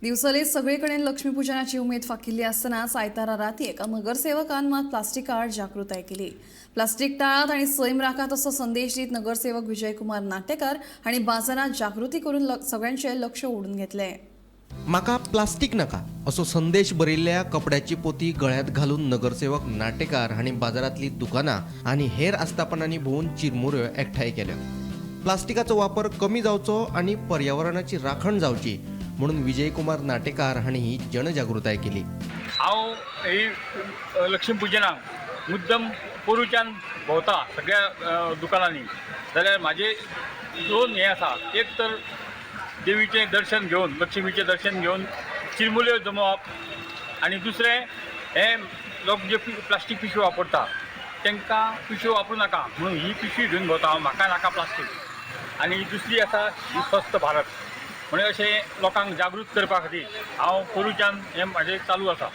दिवचले सगळेकडेन लक्ष्मीपूजनाची उमेद फाकिल्ली आसतनाच आयतारा राती एका नगरसेवकान मात प्लास्टिका आड जागृताय केली. प्लास्टीक टाळात आणि सैम राखात असो संदेश दीत नगरसेवक विजयकुमार नाटेकार हांणी बाजारात जागृती करून सगळ्यांचे लक्ष ओडून घेतले. म्हाका प्लास्टीक नाका असो संदेश बरयल्ल्या कपड्याची पोती गळ्यांत घालून नगरसेवक नाटेकार हांणी बाजारांतली दुकानां आनी हेर आस्थापनांनी भोंवून चिरमुऱ्यो एकठांय केल्यो. प्लास्टिकाचो वापर कमी जावचो आनी पर्यावरणाची राखण जावची म्हणून विजयकुमार नाटेकार हांणी ही जनजागृताय केली. हांव ही लक्ष्मीपुजनाक मुद्दम पोरूच्यान भोंवता सगळ्या दुकानांनी, जाल्यार म्हाजे दोन हें आसा. एक तर देवीचें दर्शन घेवन, लक्ष्मीचें दर्शन घेवन चिरमुल्यो जमोवप आनी दुसरें हें लोक जे प्लास्टीक पिशवी वापरता तांकां पिशव्यो वापरूं नाका म्हणून ही पिशवी घेवन भोंवता हांव, म्हाका नाका प्लास्टीक. आनी दुसरी आसा ही स्वस्थ भारत. म्हणजे अशें लोकांक जागृत करपा खातीर हांव पोरूच्यान हें म्हाजें चालू आसा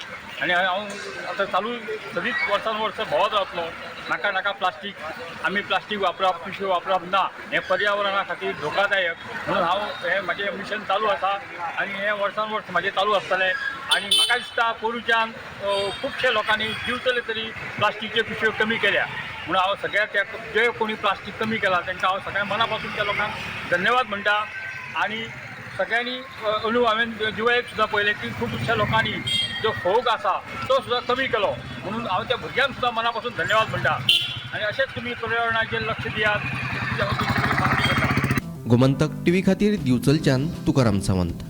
आनी हांव आतां चालू सदींच वर्सान वर्स भोंवत रावतलो. नाका नाका प्लास्टीक, आमी प्लास्टीक वापरप, पिशव्यो वापरप ना, हें पर्यावरणा खातीर धोकादायक म्हणून हांव हें म्हाजें मिशन चालू आसा आनी हें वर्सान वर्स म्हाजें चालू आसतलें. आनी म्हाका दिसता पोरूच्यान खुबशे लोकांनी दिवचले तरी प्लास्टीकच्यो पिशव्यो कमी केल्या म्हणून हांव सगळ्या त्या जे कोणी प्लास्टीक कमी केला तांकां हांव सगळ्या मना पासून त्या लोकांक धन्यवाद म्हणटा. आनी सगळ्यांनी अंदू हांवें दिवाळेक सुद्दां पळयलें की खुबश्या लोकांनी जो फोग आसा तो सुद्दां कमी केलो म्हणून हांव त्या भुरग्यांक सुद्दां मना पासून धन्यवाद म्हणटा. आनी अशेंच तुमी पर्यावरणाचेर लक्ष दियात, हांव तुमचे कडेन मागणी करता. गोमंतक टीव्ही खातीर दिवचलच्यान तुकाराम सावंत.